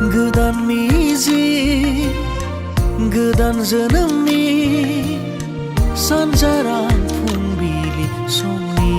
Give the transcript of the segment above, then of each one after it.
गोदान मिजि गोदान जोनोमनि सानजारां फुंबिलि समनि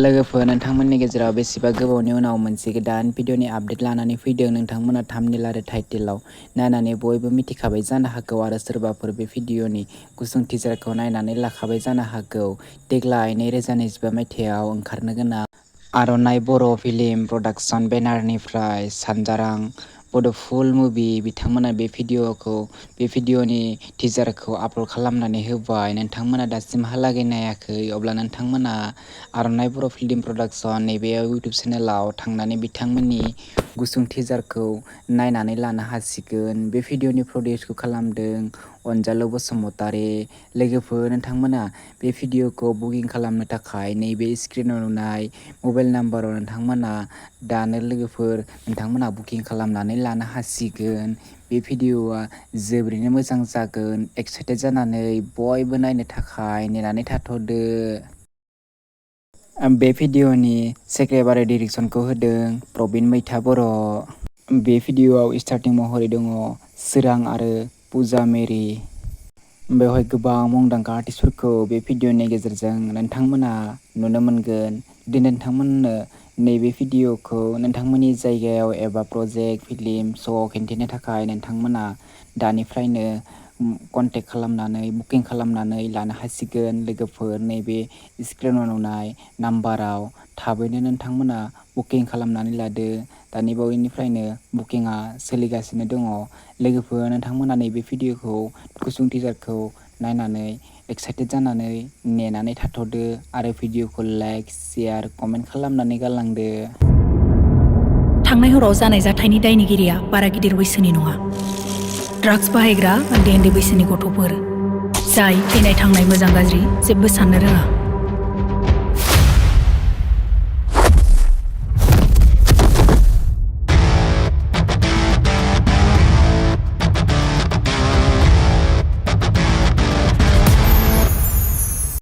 लोगोफोर नोंथांमोननि गेजेराव बेसेबा गोबावनि उनाव मोनसे गोदान भिडिअनि आपडेट लानानै फैदों। नोंथांमोना थाम्बनेल आरो टाइटेलाव नायनानै बयबो मिथिखाबाय जानो हागौ आरो सोरबाफोर बे भिडिअनि गुसुं टिजारखौ नायनानै लाखाबाय जानो हागौ। देग्लाय 2025 मायथाइयाव ओंखारनो गोनां आर'नाइ बर' फिल्म प्रडाक्सन बेनारनिफ्राय सानजारां बड' फुल मुभि बिथांमोना बे भिडिअनि टिजारखौ आपल'ड खालामनानै होबाय। नोंथांमोना दासिमहालागै नायाखै अब्ला नोंथांमोना आर'नाइ बर' फिल्म प्रडाक्सन नैबे इउटुब चेनेलाव थांनानै बिथांमोननि गुसुं टिजारखौ नायनानै लानो हासिगोन। बे भिडिअनि प्रडिउसखौ खालामदों अनजालु बसुमतारी। लोगोफोर नोंथांमोना बे भिडिअखौ बुकिं खालामनो थाखाय नैबे स्क्रिनाव नुनाय मबाइल नाम्बाराव नोंथांमोना दानो नोंथांमोना बुकिं खालामनानै लानो हासिगोन। बे भिडिअआ जोबोरैनो मोजां जागोन। एक्साइटेड जानानै बयबो नायनो थाखाय नेनानै थाथ'दो। बे भिडिअनि स्क्रिप्ट आरो डिरेक्सनखौ होदों प्रबिन मैथा बर'। बे भिडिअआव स्टार्टिं महरै दङ सोरां आरो पुजा मेरि। बेवहाय गोबां मुंदांखा आर्टिस्टफोरखौ बे भिडिअनि गेजेरजों नोंथांमोना नुनो मोनगोन। जुदि नोंथांमोननो नैबे भिडिअखौ नोंथांमोननि जायगायाव एबा प्रजेक्ट फिल्म श' खिन्थिनो थाखाय नोंथांमोना दानिफ्रायनो कन्टेक्ट खालामनानै बुकिं खालामनानै लानो हासिगोन। लोगोफोर नैबे स्क्रिनाव नुनाय नाम्बाराव थाबैनो नोंथांमोना बुकिं खालामनानै लादो। दानि बावैनिफ्रायनो बुकिंआ सोलिगासिनो दङ। लोगोफोर नोंथांमोना नैबे भिडिअखौ गुसुं टिजारखौ नायनानै एक्साइटेड जानानै नेनानै थाथ'दो आरो भिडिअखौ लाइक शेयार कमेन्ट खालामनानै गालांदो। थांनाय हराव जानाय जाथायनि दायनिगिरिया बारा गिदिर बैसोनि नङा। ड्राग्स बाहायग्रा उन्दै बैसोनि गथ'फोर जाय थैनाय थांनाय मोजां गाज्रि जेबो साननो रोङा।